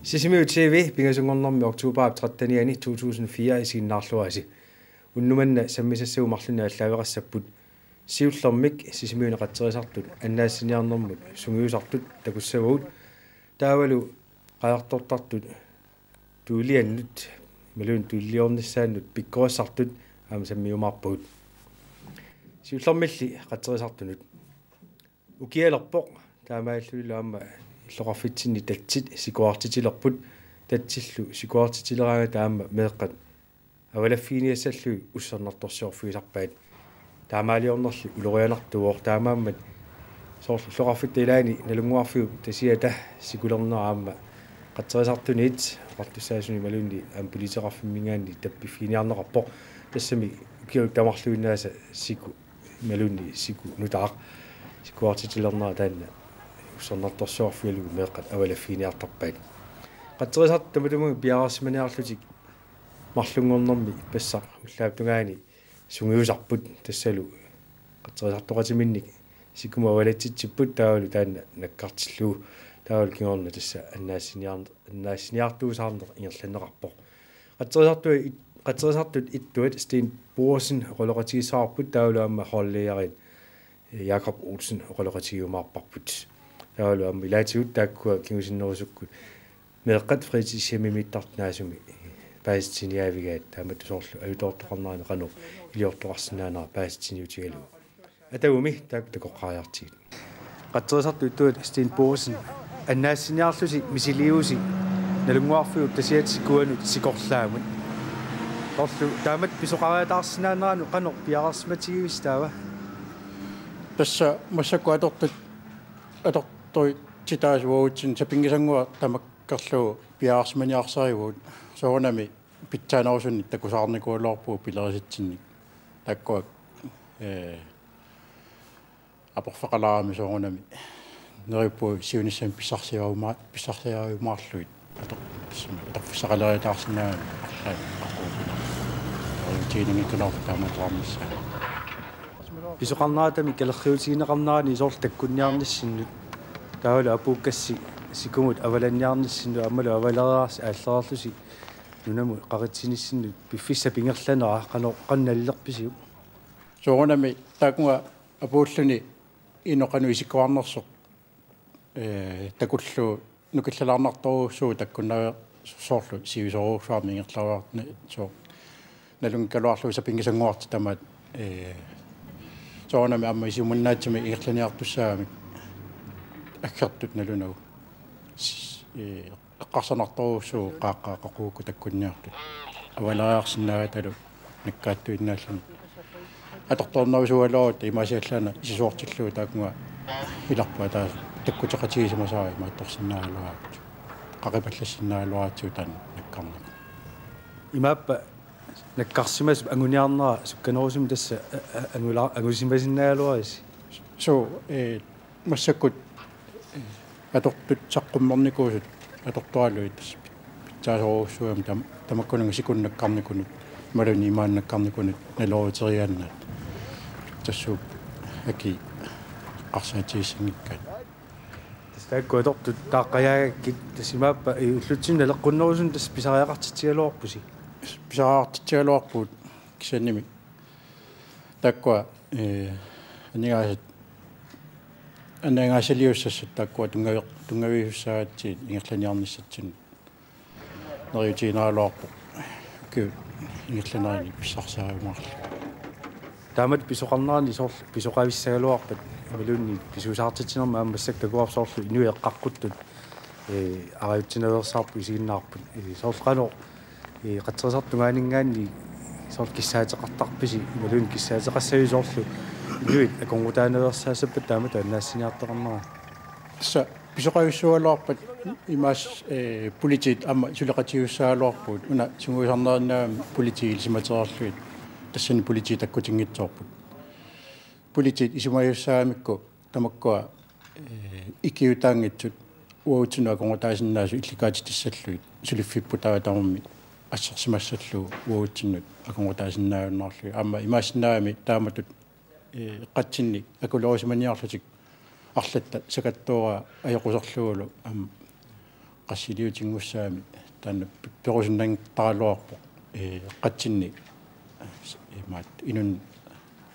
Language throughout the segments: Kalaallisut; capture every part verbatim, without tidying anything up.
Sisimiut T V pingasunngornermi oktober trettenianni to tusind fire isiginnaarluarisi. Unnuk manna sammisassagut marlunnik aallaaveqassapput. Siullermik Sisimiuni qatserisartut annaassiniarnermut sungiusartut takussavagut. Taavalu qajartortartut tuuliannut, imaluunniit tuuliornissaannut pikkorissartut aamma sammiumaarpagut. Siullermilli qatserisartunut. Ukialerpoq taamaalillunilu aamma illoqarfitsinni tatsit sikuartitilerput, tatsillu sikuartitileraangata aamma meeqqat avalaffiginiassallugit ussernartorsiorfigisarpaat. Taamaaliornerli ulorianartuuvoq, taamaammat soorlu illoqarfitta ilaanni Nalunnguarfiup Tasiata sikulernera aamma qatserisartuniit oqartussaasuni imaluunniit aamma politeeqarfimminngaanniit tappiffiginiarneqarpoq. Tassami ukiut tamarluinnaasa siku imaluunniit siku nutaaq sikuartitilernera taanna ussernartorsiorfigalugu meeqqat avalaffiginiartarpaat. Qatserisartut tamatumunnga piareersimaniarlutik marlunngornermi ippassaq ullaap tungaani sungiusarput, tassalu qatserisartoqatiminnik sikumut avalatsitsipput, taavalu taanna nakkartillugu, taavalu kingorna tassa annaassiniar-, annaassiniartuusaarneq ingerlanneqarpoq. Qatserisartut it-, qatserisartut ittuat Sten Boesen oqaloqatigissavarput, taavalu aamma holdlederiat Jakob Olsen oqaloqatigiumaarparput. Taavalu aamma ilaatigut taakkua kingusinnerusukkut meeqqat fritidshjemmimiittartut naasumik paasitsiniaavigaat, taamatut soorlu ajutoortoqarnerani qanoq iliortoqarsinnaanera paasitsiniutigalugu. Atagumi taakku takoqqaariartigit. Qatserisartut ittuat Sten Boesen, annaassiniarlusi misiliigusi Nalunnguarfiup Tasiata sikuanut sikorlaamut. Soorlu taamatut pisoqariataarsinnaaneranut qanoq piareersimatigivisi taava? Tassa massakkut atortut, atortuitsitaasut uagutsinnut sapinngisannguaq tamakkerlugu piareersimaniarsarivugut, soorunami pitsaanerusunnik takusaarnikuugaluarpugut pilerisatsinnik. Taakkua, ee, aporfeqalaarami soorunami neriuppugut siunissami pissarsiaruma-, pissarsiariumaarlugit ator-, atorfissaqaleriataarsinnaagami arlaat qaqugu. Neriutiginngikkaluarluta taamaattoqarnissaa. Pisoqarneratami kalerriutigineqarnerani soorlu takkunniarnissinnut, taavalu apuukkassi sikumut avalanniarnissinnut aammalu avaleriarsi aalleriarlusi nunamut qaqitsinissinnut piffissap ingerlanera qanoq, qanoq nalilerpisiuk? Soorunami taakunga apuulluni inuk qanoq isikkoqarnersoq, ee, takullugu nukillalaarnartorujussuuvoq takkunnaveersoq, soorlu sivisoorujussuarmik ingerlaruarni sooq nalunngikkaluarlugu sapinngisannguartik tamaat, ee, soorunami aamma isumannaatsimik ingerlaniartussaagamik aggertut nalunagu. S-, ee, eqqarsarnartorujussuuvoq qaaqqat qaqugukkut takkunniartut. Avaleriarsinnaagatalu nakkaattuinnaalluni. Atortornerusuugaluarutta imaasiallaannaq isisoortillugu taakunga ilarput ataaseq takkuteqatigisimasara imaattorsinnaagaluaratsigu. Qaqipallassinnaagaluaratsigu taanna nakkarnikuuvoq. Imaappa nakkarsimasumik anguniarnera sukkanerusumik tassa, a-, a-, angula-, angusimasinnaagaluarisi? Suu, ee, massakkut, ee, atortut saqqummernikuusut atortoralugit tassa pit-, pitsaasorujussuugami tam-, tamakkununnga sikunnut nakkarnikunut imaluunniit imaannut nakkarnikunut naloriuteriaannaat. Tassuup aki eqqarsaatigissanngikkaat. Tassa taakku atortut taaqqajaagakkit, tassa imaappa, ee, ullutsinni naleqqunnerusunik tassa pisariaqartitsigaluarpusi? Pisariaqartitsigaluarpugut, kisiannimi taakkua, ee, aningaasat, aningaasaliussassat taakkua tunngavi-, tunngaviussaagatsigit ingerlaniarnissatsinnut neriutiginaraluarpoq ukiut ingerlanerini pissarsiariumaarlugit. Taamatut pisoqarnerani soorlu pisoqavissagaluarpat imaluunniit pisuusaartitsinermi aamma massakkut takuarput soorlu inuit eqqaqquttut, ee, arajutsinaveersaarput isiginnaarput. Ee, soorlu qanoq, ee, qatserisartut tungaanninngaanniit soorlu kissaateqartarpisi imaluunniit kissaateqassavisi soorlu inuit akornutaanaveersaassappat taamatut annaassiniartoqarnera? Tassa pisoqavissuugaluarpat imaas-, ee, politiit aamma suleqatigiussaagaluarpugut, una sungiusarnerinnaagami politiit ilisimatereerlugit, tassani politiit takkutinngitsoorput. Politiit isumagiussaagamikku tamakkua, ee, ikiuutaanngitsut uagutsinnut akornutaasinnaasut illikaatit tassallugit suliffipputaavoq tamarmik assersimassallugu uagutsinnut akornutaasinnaajunnaarlugit. Aamma imaassinnaagami taamatut, ee, eqqatsinni akulerusimaniarlutik arlatta sakattuuraa ajoquserlugulu aamma Qassiliutinngussaami taanna perusunnanngitaraluarpoq, ee, qatsinni, ee, imaat inunnik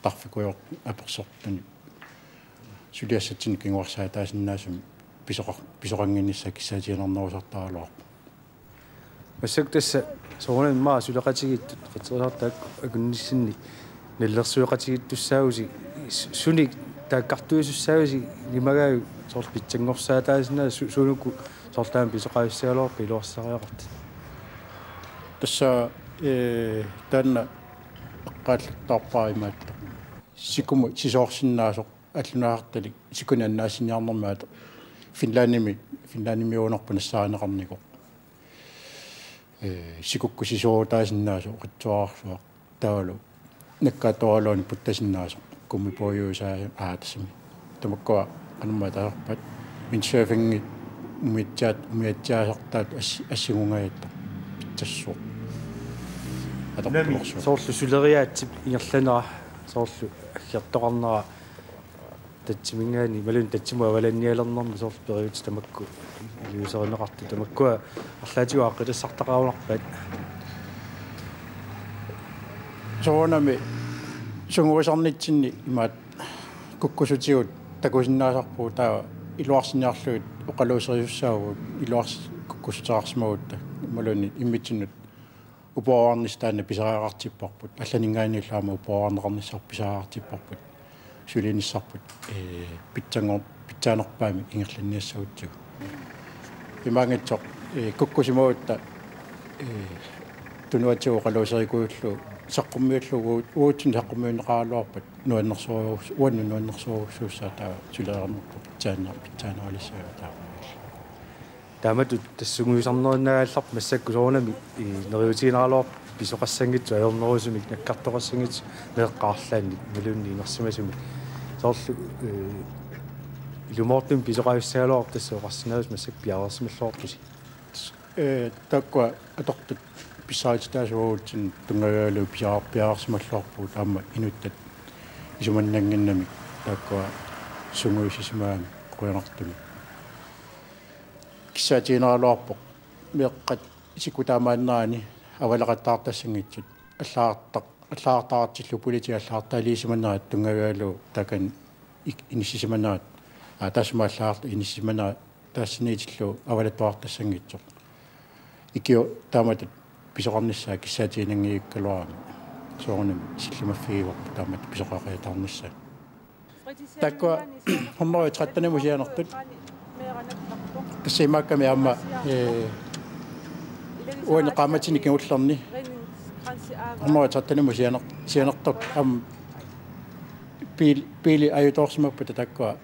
tarfikujoq apersortuni suliassatsinnik kinguarsaataasinnaasumik pisoqar-, pisoqannginnissaa kissaatiginarnerusartaraluarpoq. Massakkut tassa soorunami immaqa suleqatigiittut qatserisartut akunnissinni nalilersueqatigiittussaavusi, su-, sunik taakkartuisussaavusi ilimagaajuk soorlu pitsanngorsaataasinnaasut, su-, suunuku soorlu taama pisoqaavissagaluarpat iluarsisariaqartut? Tassa, ee, taanna eqqaallattarpara imaattoq. Sikumut sisoorsinnaasoq allunaasartalik sikunik annaassiniarnermik ato-, Finlandimi, Finlandimiuunerput nassaarineqarnikoq. Ee, sikukkut sisoorutaasinnaasoq oqitsuararsuaq taavalu nakkaattoraluani puttasinnaasoq, gummibådiusaa, aa, tassami. Tamakkua qanormaa taasarpaat, windsurfingit umiatsiaat-, umiatsiaasartaat ass-, assingungajatta. Tassuuq. Nami, atortulersuaq. Soorlu suleriaatsip ingerlanera, soorlu aggertoqarnera, tatsiminngaanniit, imaluunniit tatsimut avalannialernermi soorlu periutsit tamakku iliuuserineqartut, tamakkua arlaatigut aaqqitassartaqarunarpaat? Soorunami sungiusarnitsinni imaat kukkusutigut takusinnaasarpugut, taava iluarsiniarlugit oqaluuserisussaavagut, iluars-, kukkussuteqarsimagutta, imaluunniit immitsinnut upoorarnissaq taanna pisariaqartipparput. Allaninngaanniillu aamma upoorarneqarnissarput pisariaqartipparput. Suliinissarput, ee, pitsanngor-, pitsaanerpaamik ingerlanniassagutsigu. Imaanngitsoq, ee, kukkusimagutta, ee, tunuatigut oqaluuserikujullugu saqqummiullugu, uatsinnut saqqummiunneqaraluarpat nuannersoorujus-, uannut nuannersoorujussuussaaq, taava suleriarnerput pitsaanner-, pitsaaneralissagaa taava. Taamatut tassa sungiusarnerinnagaallarput massakkut soorunami, ii, neriuutiginaraluarpoq pisoqassanngitsut ajornerusumik, nakkartoqassanngitsut meeqqat arlaannik imaluunniit inersimasumik. Soorlu, ee, ilumoortumik pisoqavissagaluarpat tassa oqarsinnaavusi massakkut piareersimalluarpusi. Ee, taakkua atortut pissarititaasut uagutsinnut tunngavigalugu pia-, piareersimalluarpugut, aamma inuttat isumannannginnamik taakkua sungiusisimagaanni qujanartumik. Kissaatiginaraluarpoq meeqqat siku taamaannerani avalaqattaartassanngitsut, allagartaq-, allagartaqartillugu politiit allagartaliisimanerat tunngavigalugu taakani ik-, inissisimanerat, aa, taassuma allagartaq inissisimanerat taassiniitillugu avalattuartassanngitsoq. Ikiut taamatut pisoqarnissaat kissaatiginanngikkaluarami. Soorunami sillimaffigivarput taamatut pisoqaqiataarnissaat. Taakkua hundrede og tretten-imut sianertut. Tassa imaakkami aamma, ee, uani qaammatini kingullerni hundrede og tretten-imut sianer-, sianertut aamma biil-, biili ajutoorsimappata taakkua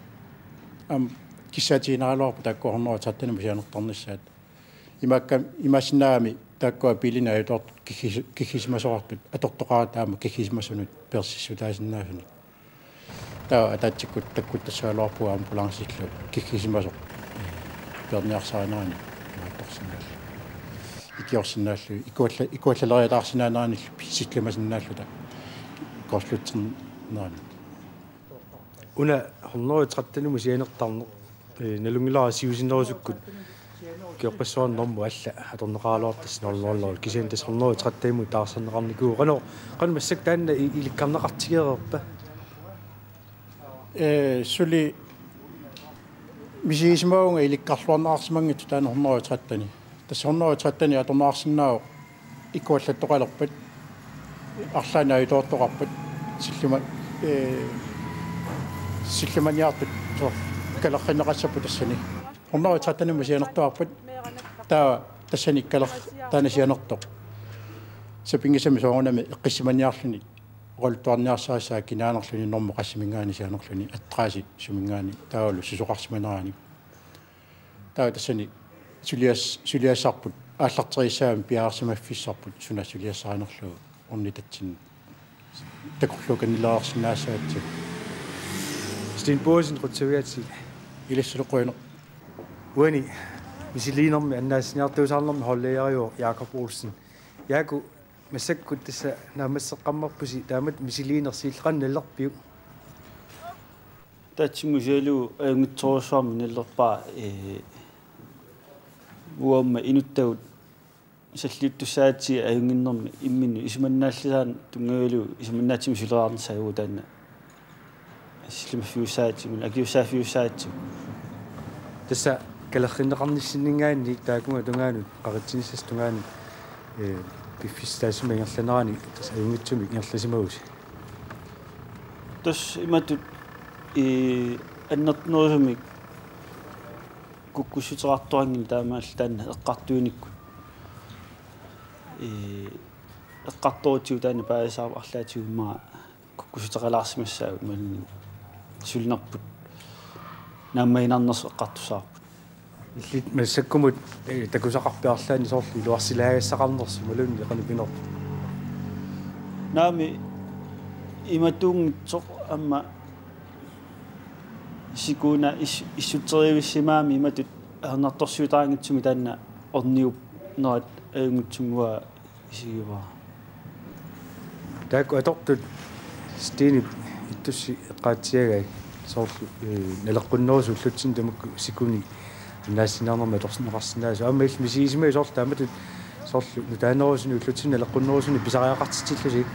aamma kissaatiginaraluarput taakkua hundrede og tretten-imut sianertarnissaat. Imaakka-, imaassinnaagami taakkua biilinik ajutoortut kiggis-, kiggisimasoqartut atortoqaratta aamma kiggisimasunut peersissutaasinnaasunik. Taava ataatsikkut takkuttassagaluarpugut ambulancillu kiggisimasoq, ee, peerniarsarinerani imaattorsinnaallugu. Ikiorsinnaallugu, ikualla-, ikuallaleriataarsinnaaneranillu sillimasinnaalluta korslutsernerani. Una hundrede og tretten-imut sianertarneq, ee, nalunngilara siusinnerusukkut ukioqqissuarni normu alla atorneqaraluartoq tassa nul nul nul. Kisianni tassa hundrede og tretten-imut taarserneqarnikuuvoq. Qanoq, qanoq massakkut taanna i-, ilikkarneqartigereerpa? Ee, suli misigisimavunga ilikkarluarneqarsimanngitsoq taanna hundrede og tretten. Tassa hundrede og tretten atorneqarsinnaavoq ikuallattoqalerpat, arlaannik ajutoortoqarpat, sillima-, ee, sillimaniartut soorlu kalerrinneqassapput tassani. Hundrede og tretten-imut sianertuarpat, taava tassani kaler-, taanna sianertoq sapinngisamik soorunami eqqissimaniarluni oqaluttuarniarsarissaat kinaanerluni, normu qassiminngaanniit sianerluni, adressi suminngaanniit, taavalu susoqarsimaneranik. Taava tassani sulias-, suliassarput aallarteriissagamik piareersimaffissarput suna suliassarinerlugu ornitatsinnut takorluukannileriarsinnaassagatsigu. Steen Boesen, qutsavigaatsi. Ilissi qujanaq. Uani misiliinermi annaassiniartuusaarnermi holdleder Jakob Olsen. Jaaku, massakkut tassa naammasseqqammerpusi, taamatut misiliineq siulleq qanoq nalilerpiuk? Ataatsimut isigalugu ajunngitsorujussuarmik nalilerpara, ee, Uagut inuttagut salliuttussaagatsigu ajunnginnermi imminnut isumannaallisaaneq tunngavigalugu isumannaatsumik suleriaarnissaq uagut taanna sillimaffiussaagatsigu, akisussaaffiussaagatsigu. Tassa kalerrinneqarnissinninngaanniit taakunga tungaanut, qaqitsinissap tungaanut, ee, piffissaq taassuma ingerlanerani tassa ajunngitsumik ingerlasimavusi? Tassa imatut, ee, annertunerusumik kukkussuteqartoqanngilaq taamaallaat taanna eqqartuinikkut. Ee, eqqartorutsigu taanna paasisaavoq arlaatigut immaqa kukkussuteqalaarsimassaagut, imaluunniit sulinerput naammaginarnersoq eqqartussavarput. Illit massakkumut, ee, takusaqarpit arlaannik soorlu iluarsilaagassaqarnersoq imaluunniit qanoq pinerpoq? Naamik, imatuunngitsoq aamma sikuuna is-, issutsereersimagami imatut ajornartorsiutaanngitsumik taanna orniup nerat ajunngitsumik uanga isigivara. Taakku atortut Stenip ittussi eqqaatsiagai soorlu, ee, naleqqunnerusoq ullutsinni tamakku sikunik annaassiniarnermik atorneqarsinnaasut. Aamma illit misigisimavit soorlu taamatut soorlu nutaanerusunik ullutsinni naleqqunnerusunik pisariaqartitsillusi?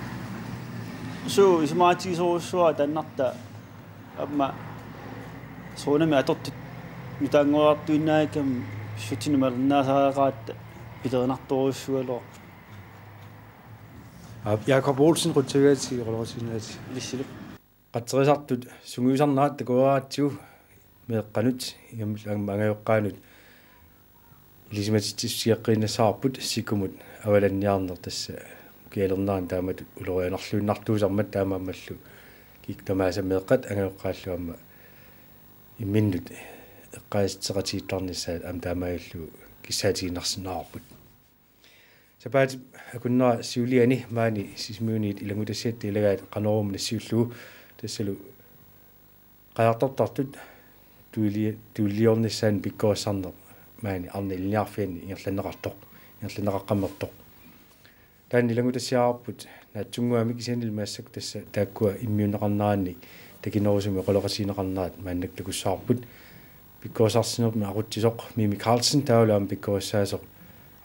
Suu, isumaqatigisorujussuuara taannartaa. Aamma soorunami atortut nutaanngoriartuinnavikkami sutinik malinnaasariaqaratta pilerinartorujussuugaluarput. Aap, Jakob Olsen, Qutsavigaatsi, oqaloqatiginnaagatsigit. Ilissilu. Qatserisartut sungiusarnerat takuaratsigu meeqqanut, igamillu aamma angajoqqaanut ilisimatitsissuteqqiinnassavarput sikumut avalanniarneq tassa ukialernerani taamatut ulorianarluinnartuusarmat, taamaammallu kikkut tamaasa meeqqat angajoqqaallu aamma imminnut eqqaasitseqatigiittarnissaat aamma taamaalillugu kissaatigiinnarsinnaavarput. Sapaatip akunnera siuliani maani Sisimiuniit ilanngutassiatta ilagaat Qanorooq nassiullugu, tassalu qajartortartut tuili-, tuiliornissaannut pikkorissarneq maani arnat ilinniarfianni ingerlanneqartoq, ingerlanneqaqqammersoq. Taanna ilanngutassiaraarput naatsunnguamik, kisiannili massakkut tassa taakkua immiunneqarneranni takinerusumik oqaloqatigineqarnerat maannakkut takussavarput. Pikkorissarsinermi aqutsisoq Mimi Karlsen taavalu aamma pikkorissaasoq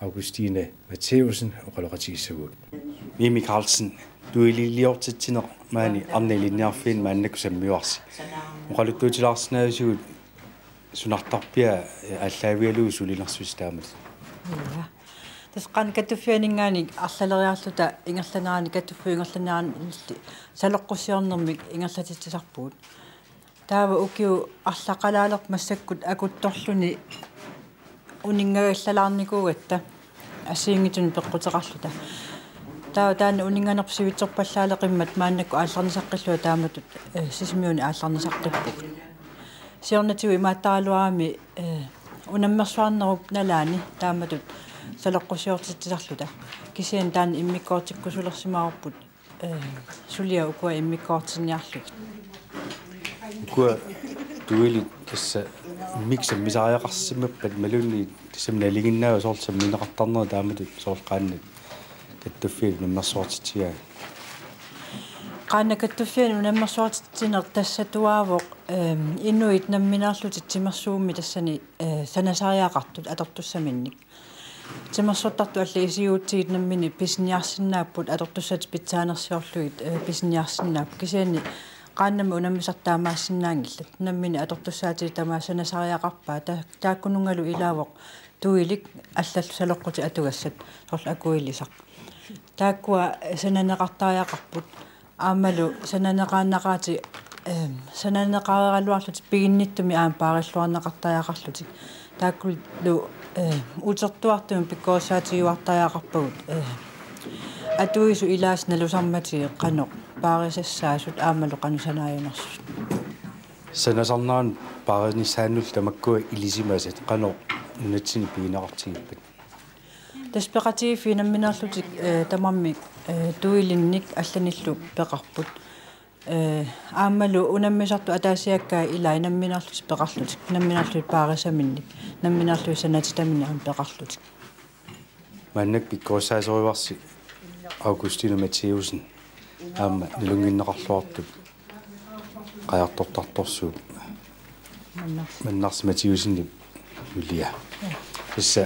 Augustine Matthæussen oqaloqatigissagutsigu. Mimi Karlsen, tuililiortitsineq maani arnat ilinniarfianni maannakkut sammivarsi. Oqaluttuutilaarsinnaavusigut sunartarpia aallaavigalugu sulinersusi taamatut? Ja. Tassa Qaannat Kattuffianinngaanniit arlaleriarluta ingerlanerani, katuffiup ingerlanerani saloqqussiornermik ingerlatitsisarpugut. Taava ukiut arlaqalaalerput massakkut akuttorluni uninngagallalaarnikuugatta assigiinngitsunik peqquteqarluta. Taava taanna uninnganerput sivitsorpallaaleqimmat maannakkut aallarnisaqqillunga taamatut, eh, Sisimiuni aallarnisaqqippugut. Siornatigut imaattaraluarami, eh, unammersuarnerup nalaani taamatut saloqqussiortitsisarluta. Kisianni taanna immikkoortikkusulersimavarput, eh, suliaq ukua immikkoortinniarlugit. Ukua tuilit tassa immikkut sammisariaqarsimappat imaluunniit tassami nalinginnaava soorlu sammineqartarnerat taamatut soorlu Qaannat Kattuffiat unammersuartitsigaat? Qaannat Kattuffianni unammersuartitsineq tassatuaavoq, ehm, inuit nammineerlutik timersuummik tassani, eh, sanasariaqartut atortussaminnik. Timersortartut allat isigigutsigit nammineq pisiniarsinnaapput, atortussatik pitsaanersiorlugit, eh, pisiniarsinnaapput. Kisianni qaannamik unammisartut taamaassinnaanngillat. Nammineq atortussaatitit tamaasa sanasariaqarpaat. Ta-, taakkununngalu ilaavoq tuilik allallu saloqqutik atugassat, soorlu akuilisaq. Taakkua sananeqartariaqarput. Aammalu sananeqaannaqaatit, ehm, sananeqareeraluarlutik piginnittumik aamma paarilluarneqartariaqarlutik. Taakkulu, ehm, utertuartumik pikkorissaatigiuartariaqarpagut, ehm, atuisut ilaasa nalusarmatigit qanoq paarisassaasut aammalu qanoq sanaajunersut. Sanasarneranut paarinissaannullu tamakkua ilisimasat qanoq nunatsinni pigineqartigippat? Tassa peqatigiiffiit nammineerlutik, eh, tamarmik, eh, tuilinnik allanillu peqarput. Eh, aammalu unammisartut ataasiakkaat ilaat nammineerlutik peqarlutik, nammineerlutik paarisaminnik, nammineerlutik sanatitaminnik aamma peqarlutik. Maannakkut pikkorissaasorujuarsi Augustine Matthæussen aamma nalunnginneqarluartut qajartortartorsuup Mannarsi Mathiussenip nulia. Tassa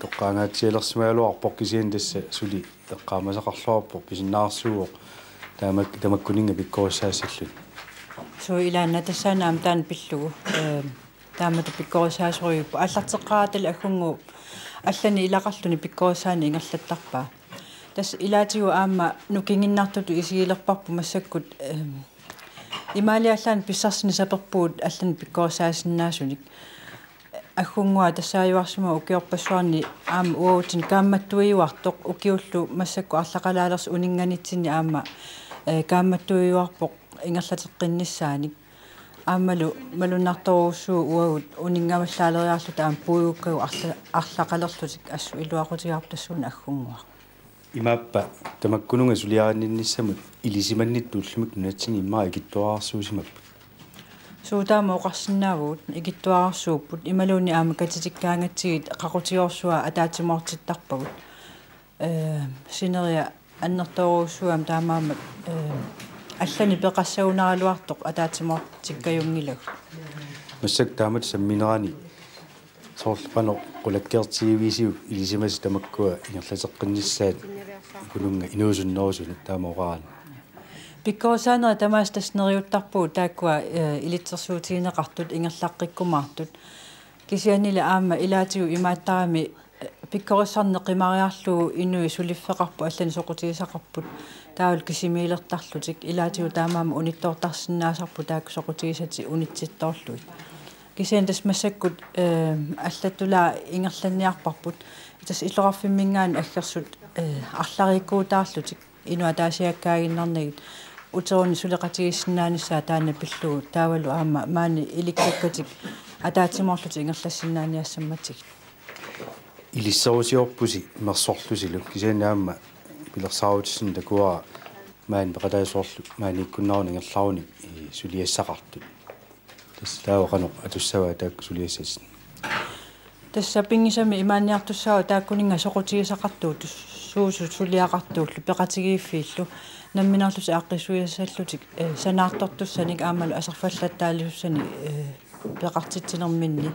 toqqaangaatsialersimagaluarpoq kisianni tassa suli eqqaamasaqarluarpoq pisinnaarsuuvoq taamak-, tamakkuninnga pikkorissaassalluni. Suu ilaanna tassaana aamma taanna pillugu. Ehm, taamatut pikkorissaasorujuupput. Aallarteqqaarattali aggunnguup allani ilaqarluni pikkorissaaneq ingerlattarpaa. Tassa ilaatigut aamma nukinginnartutut isigilerparput massakkut, ehm, imaaliallaannaq pissarsineq saperpugut allanik pikkorissaasinnaasunik. Aggunnguaq tassaajuarsimavoq ukiorpassuarni aamma uagutsinnut kaammattuijuartoq ukiullu massakkut arlaqalaalersoq uninnganitsinni aamma, eh, kaammattuijuarpoq ingerlateqqinnissaanik. Aammalu malunnartorujussuuvoq uagut uninngavallaaleriarluta aamma puigukkagut arla-, arlaqalerlutik assut iluaqutigaarput tassuuna aggunnguaq. Imaappa tamakkununnga suliarinninnissamut ilisimannittut ullumikkut nunatsinni immaqa ikittuararsuusimapput? Suu taama oqarsinnaavugut ikittuararsuupput imaluunniit aamma katitikkaangatsigit qaqutigoorsuaq ataatsimoortittarpagut. Ee, sineriak annertoorujussuugami taamaammat, ee, allanik peqassagunaraluartoq ataatsimoortikkajunngilaq. Massakkut taamatut samminerani soorlu qanoq qulakkeertigivisiuk ilisimasat tamakkua ingerlateqqinnissaat uku nunnga inuusunnerusunut taama oqarani? Pikkorissaanerit tamaasa tassa neriuttarpagut taakkua, ee, ilitsersuutigineqartut ingerlaqqikkumaartut. Kisiannili aamma ilaatigut imaattarami, ee, pikkorissarneq qimariarlugu inuit suliffeqarput allanik soqutigisaqarput taavalu kisimiilertarlutik ilaatigut taamaammat unittoortarsinnaasarput taakku soqutigisatik unitsittoorlugit. Kisianni tassa massakkut, ee, allatulaa ingerlanniarparput. Tassa illoqarfimminngaanniit aggersut, ee, arlariikkuutaarlutik inuk ataasiakkaaginnarnagit uterunik suleqatigiissinnaanissaa taanna pillugu taavalu aamma maani ilikkakkatik ataatsimoorlutik ingerlassinnaaniassammatigit. Ilisserusiorpusi mersorlusilu kisianni aamma pilersaarutissinni takuara maani peqataasut soorlu maaniikkunnaaruni ingerlarunik, ee, suliassaqartut. Tassa taava qanoq atussavaa taakku suliassatit? Tassa sapinngisamik imaanniartussaavoq taakkuninnga soqutigisaqartuut suusut suliaqartuullu peqatigiiffiillu nammineerlutik aaqqissuissallutik, ee, sanaartortussanik aammalu aserfallattaalisussanik, ee, peqartitsinerminni.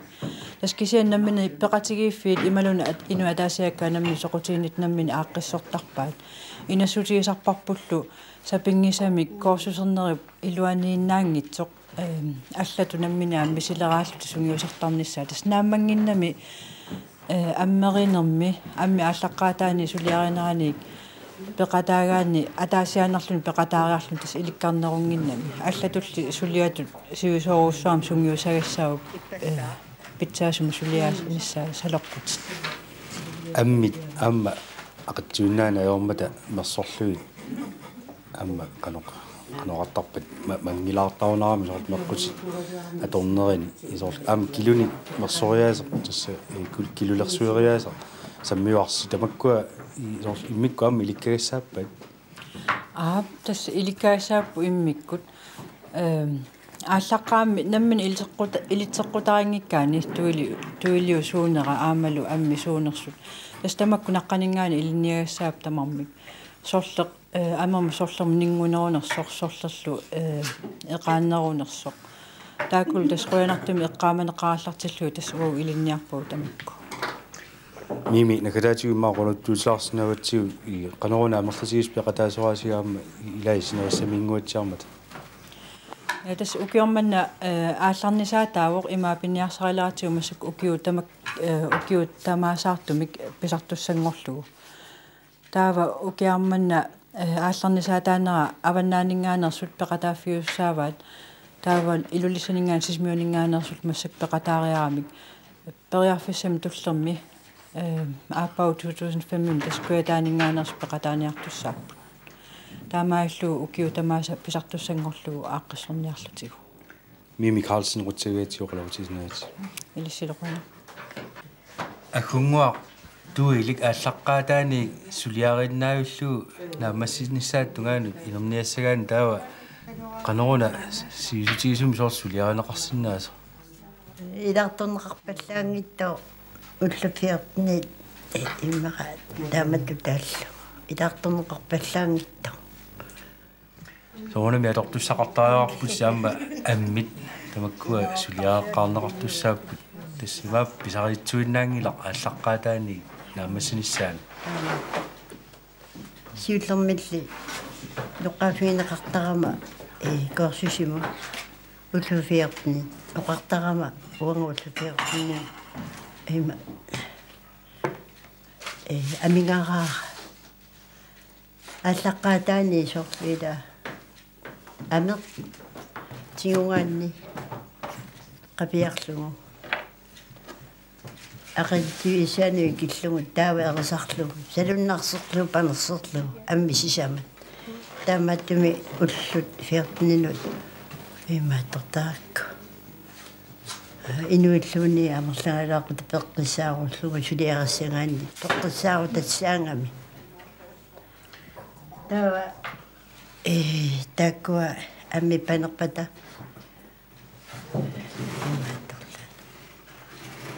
Tassa kisianni nammineq peqatigiiffiit imaluunniit at-, inuk ataasiakkaat nammineq soqutiginnittut nammineq aaqqissortarpaat. Inassutigisarparpullu sapinngisamik kursusernerup iluaniinnaanngitsoq, ehm, allatut nammineq aamma misileraallutik sungiusartarnissaat. Tassa naammannginnami, eh, ammerinermi, ammip aallaqqaataani suliarineraniit peqataagaanni ataasiaannarluni peqataariarluni tassa ilikkarnerunnginnami. Allatulli suliatut sivisoorujussuarmik sungiusagassaagut, eh, pitsaasumik suliarinissaat saleqqutit. Ammit aamma aqatsinnaaneq ajormata mersorlugit aamma qanoq, qanoq oqartarpat, ma-, manngilaartarunarami soorlu meqqutit atornerini, soorlu aamma kilunik mersoriaaseq, tassa, eh, kul-, kilulersueriaaseq sammivarsi, tamakkua i-, soorlu immikkut aamma ilikkagassaappat? Aap, tassa ilikkagassaapput immikkut. Ehm, aallaqqaammut nammineq ilitseqquta-, ilitseqqutariinngikkaanni tuili-, tuiliusuunera aammalu ammit suunersut. Tassa tamakku naqqaninngaanniit ilinniagassaapput tamarmik. Sorleq, eh, amermik sorlermik ninngunerunersoq, sorlerlu, eh, eqaannerunersoq. Taakkulu tassa qujanartumik eqqaamaneqarallartillugit tassa uagut ilinniarpagut tamakku. Mimi, naggataatigut immaqa quluttuutilaarsinnaavatsigut, i-, qanoruna amerlatigisut peqataasoraasigut aamma i-, ilai sinerissamiinnguatsiarmata? Ja, tassa ukioq manna, eh, aallarnisaataavoq, imaapiniarsarilaartigu massakkut ukiut tamak-, eh, ukiut tamaasaartumik pisartussanngorlugu. Taava ukiaq manna, eh, aallarnisaataanera avannaaninngaanneersut peqataaffigisussaavaat. Taava Ilulissaninngaanniit Sisimiuninngaanneersut massakkut peqataariaramik. Periarfissamik tullermi, eh, aappaagu to tusind fem-imi tassa Kujataaninngaanneersut peqataaniartussaapput. Taamaalillugu ukiut tamaasa pisartussanngorlugu aaqqissorniarlutigu. Mimi Karlsen, qutsavigatsigu oqaloqatigisinnaagatsigu. Ilissilu qujanaq. Aggunnguaq Tuilik aallaqqaataaniit suliarinnaavillugu naammassinissaata tungaanut inerniassagaanni taava qanoruna sivisutigisumik soorlu suliarineqarsinnaasoq? Ilaartorneqarpallaanngitsoq ullut fjortenit immaqa taamatut taallugu. Ilaartorneqarpallaanngitsoq. Soorunami atortussaqartariaqarpusi aamma ammit tamakkua suliareqqaarneqartussaapput. Tassa imaappoq pisariitsuinnaanngilaq aallaqqaataaniit naammassinissaanut. Siullermilli eqqaaffigineqartarama, ee, kursusimut ullut fjortenit oqartarama uanga ullut fjortenit ima, ee, amigaraa aallaqqaataani soorlu ila ameq tigugaanni qapiarlugu. Aqagutsiviussaanut ikillugu taava erisarlugu. Salunnarserlugu panerserlugu. Ammip sisamat. Taamaattumik ullut fjorteninut imaattortarakku. Inuilluunniit amerlangalaarput peqqissaarullugu suliarissagaanni. Peqqissaarutassagami. Taava, ee, taakkua ammip panerpata imaattorlugit.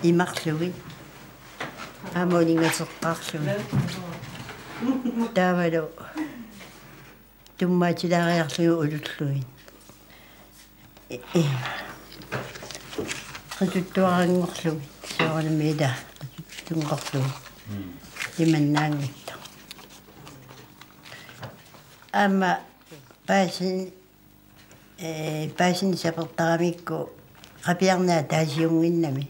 Imarlugit. Aamma uningaseqqaarlugit. Taavalu tummaatilaariarlugit ulullugit. Ee, ee. Qituttuaranngorlugit. Soorunami ila qituttunngorlugit. Imannaanngitsoq. Aamma paasin-, ee, paasineq sapertaramikku qapiarneq ataasiunnginnami.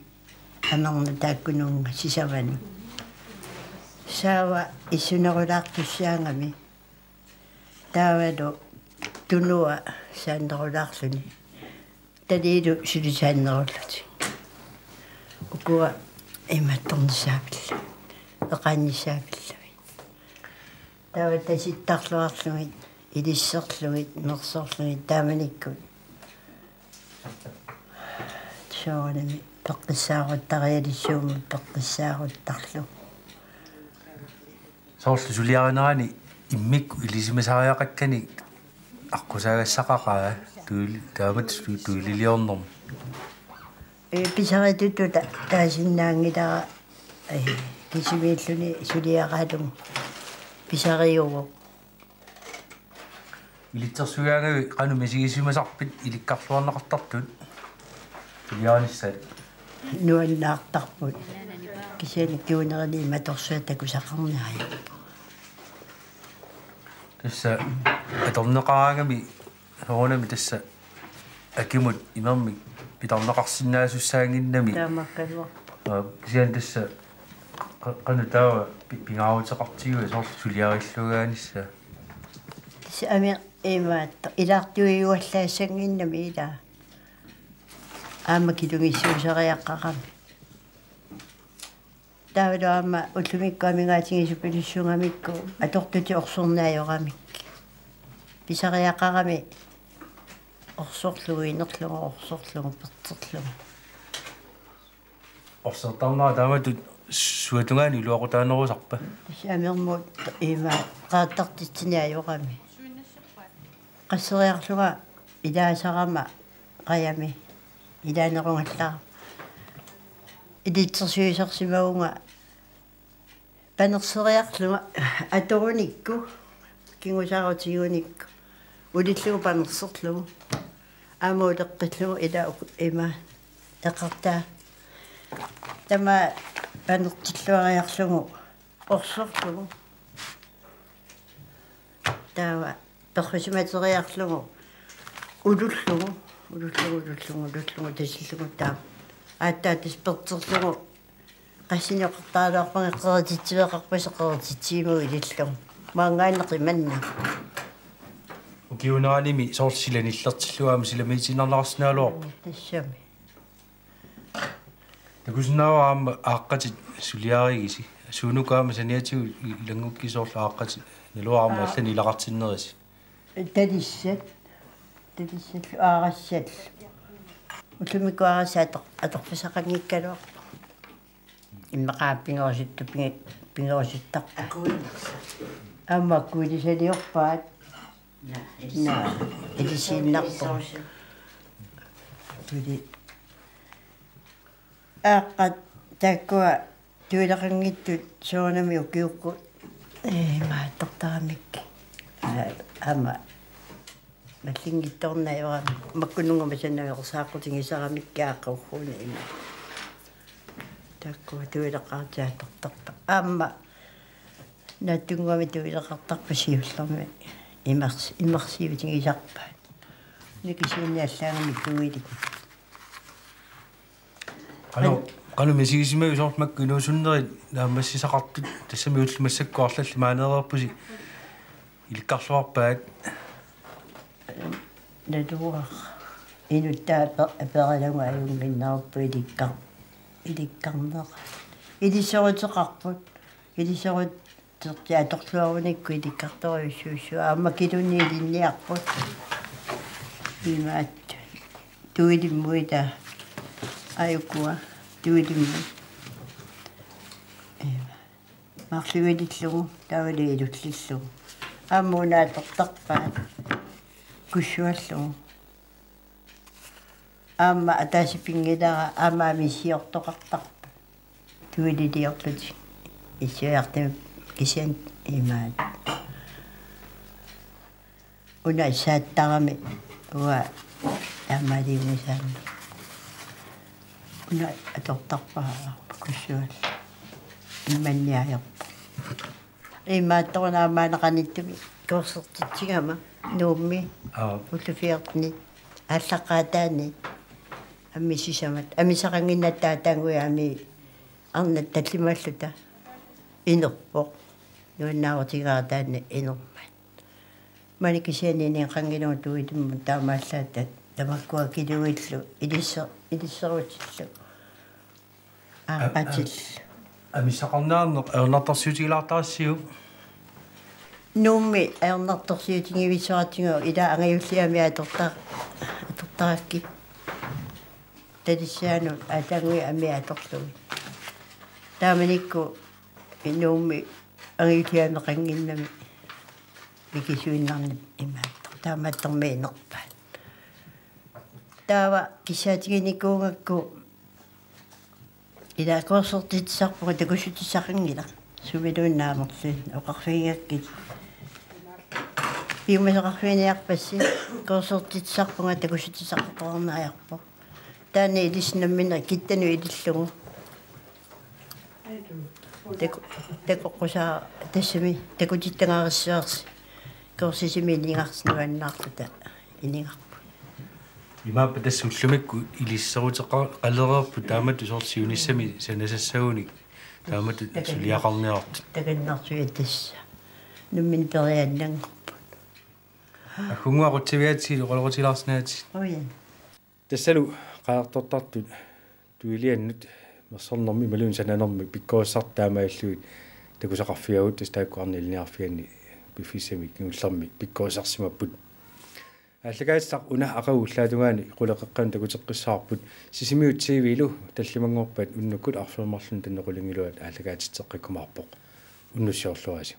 Amermut taakkununnga sisamanut. Saava issunerulaartussaagami. Taavalu tunua saannerulaarluni. Taliilu suli saannerullutik. Ukua imaattornissaavillugit. Eqaannissaavillugit. Taava tasittarluarlugit, ilisserlugit, nersorlugit taamanikkut. Soorunami peqqissaaruttarialissuummat peqqissaaruttarlugu. Soorlu suliarinerani immikkut ilisimasariaqakkanik aqqusaagassaqaqaat tuuli-, taamatut tu-, tuuliliornermi. Ee, pisaritutut ta-, taasinnaanngilara, ee, kisimiilluni suliaraalugu pisariuvoq. Ilitsersuigaangavit qanoq misigisimasarpit ilikkarluarneqartartut suliarinissaat? Nuannaartarput. Kisianni kingunerini imatorsuaq takusaqarneq ajorpoq. Tassa atorneqaraangami soorunami tassa akimut imermik pitarneqarsinnaasussaannginnami. Taamaakkaluarpoq. Aa, kisianni tassa qa-, qanoq taava pi-, pingaaruteqartigiva soorlu suliarilluagaanissaa? Tassa ameq imaattoq ilaartuiuallaassannginnami ilaa. Aamma kilungissuusariaqarami. Taavalu aamma ullumikkut amigaatigisuppilussuugamikku atortutit orsorneq ajoramik. Pisariaqarami orsorlugu, inerlugu, orsorlugu, perserlugu. Orsortarnera taamatut suatungaani iluaqutaanerusarpa? Tassa amermut ima qaattartitsineq ajorami. Qasseriarlunga ilaasarama qajami ilaanerugallarama. Ilitsersuisarsimavunga panerseriarlunga atorunikku, kingusaarutigunikku, ulillugu panerserlugu, aamma uleqqillugu ila uku-, ima eqartaa. Tamaat panertilluariarlugu orsorlugu. Taava perrusimateriarlugu ulullugu, ulullugu, ulullugu, ulullugu, tasillugu taava. Aatsaat tassa perserlugu. Qassinik oqartaraluarpunga qerititsiveqarpusi qerititsivimmut ilillugu. Maanngaanneq imanna. Ukiuuneranimi soorlu sila nillertillugu aamma silamiitiinnarneqarsinnaagaluarpoq. Tassami. Takusinnaavara aamma aaqqatit suliarigisi. Suunuku aamma saniatigut ilanngukkit soorlu aaqqatit. Naluara aamma Aa. Allanik ilaqartinnerisi. Talissat. Talissat aarassat. Ullumikkut aarassat ator-, atorfissaqanngikkaluarpoq. Immaqa pingorusuttu pingi-, pingorusuttarput. Akuinnarsa. Aamma akuilisaliorpaat. Naa, ilis-, naa, ilisiinnarpoq. Isoorsi. Tuli. Aaqqat taakkua tuileqanngitsut soorunami ukiukkut, ee, imaattortaramik. Aa, aamma mallinngitsoornajorami. Makkununnguma sannaveersaaqutigisaramikkit aaqqat ugguuna ima. Taakku tuileqaatiatortarpa. Aamma naatsunnguamik tuileqartarput siullermik imers-, imersiutigisarpaat. Nikisiinniallaangamik tuilik. Qanoq, qanoq misigisimavit soorlu makku inuusunnerit naammassisaqartut, tassami ullut massakkut arlallit maaneereerpusi ilikkarluarpaat? Naluara. Inuttaa pe-, peqalagu ajunnginneruppoq ilikkar-, ilikkarneq. Ilisseruteqarput. Ilisserut- Terti atorluarunikku ilikkartorujussuussuuvoq aamma kilunni ilinniarput. Imaattoq. Tuilimmuita. Ajukua. Tuilimmut. Ima. Marluilillugu, taavalu ilullillugu. Aamma una atortarpaat. Kussuallugu. Aamma ataaseq pinngilara aamma amissiortoqartarpoq. Tuililiorlutik. Issuiartumik kisianni imaat. Una saattarami uanga taamaaliunngisaanni. Una atortarpara kussuallu. Imanniaajorpoq. Imaattoruna aamma aneqanittumik kursertitsigama Nuummi. Aap. Ullut fjortenit aallaqqaataani amii sisamat. Amii saqannginnatta taanguja amii arnat tallimalluta inerpoq. Nuannaarutigaara taanna inermat. Maani kisianni ineqanngilagut tuilimmut taamaallaat ta-, tamakkua kiluillu ilisse-, ilisserutillu. Aaqqatillu. Amissaqarneq ajornartorsiutigilaartarassiuk? Nuummi ajornartorsiutigivissuartigu ila angajulliami atorta-, atortarakkit. Talissaanut aataannguit amii atorlugit. Taamanikkut Nuummi angajulliameqannginnami mikisuinnarnit imaattoq. Taamaattormi inerpaat. Taava kissaatiginikuugakku ila kursertitsisarpunga takussutissaqanngilaq. Sumiluunniit amerlin oqarfigigakkit. Piumasaqarfiginiarpassi kursertitsisarpunga takussutissaqartoqarneq ajorpoq. Taanna ilissi nammineq kittanut ilillugu. Taku-, takoqqusaa tassami takutittagarissuarsi. Kursusimi inigarsi nuannaarluta inigarput. Imaappa tassa ullumikkut ilisseruteqalereerput taamatut soorlu siunissami sanasassagunik taamatut takan-, suliaqarniartut. Takannersuaq tassa. Nammineq periaannanngorput. Aggunnguaq qutsavigaatigit oqaloqatigilaarsinnaagatsigit. Uja. Tassalu qajartortartut tuiliannut mersornermik imaluunniit sananermik pikkorissartut taamaalillugit takusaqarfigagut, tassa taakku arnat ilinniarfianni piffissami kingullermi pikkorissarsimapput. Aallakaatitaq una aqagu ullaap tungaani quleqeqqanut takuteqqissavarput. Sisimiut T V-lu tallimanngorpat unnukkut arfineq-marlunut tanneq qulingiluat aallakaatitseqqikkumaarpoq. Unnussiorluarisi.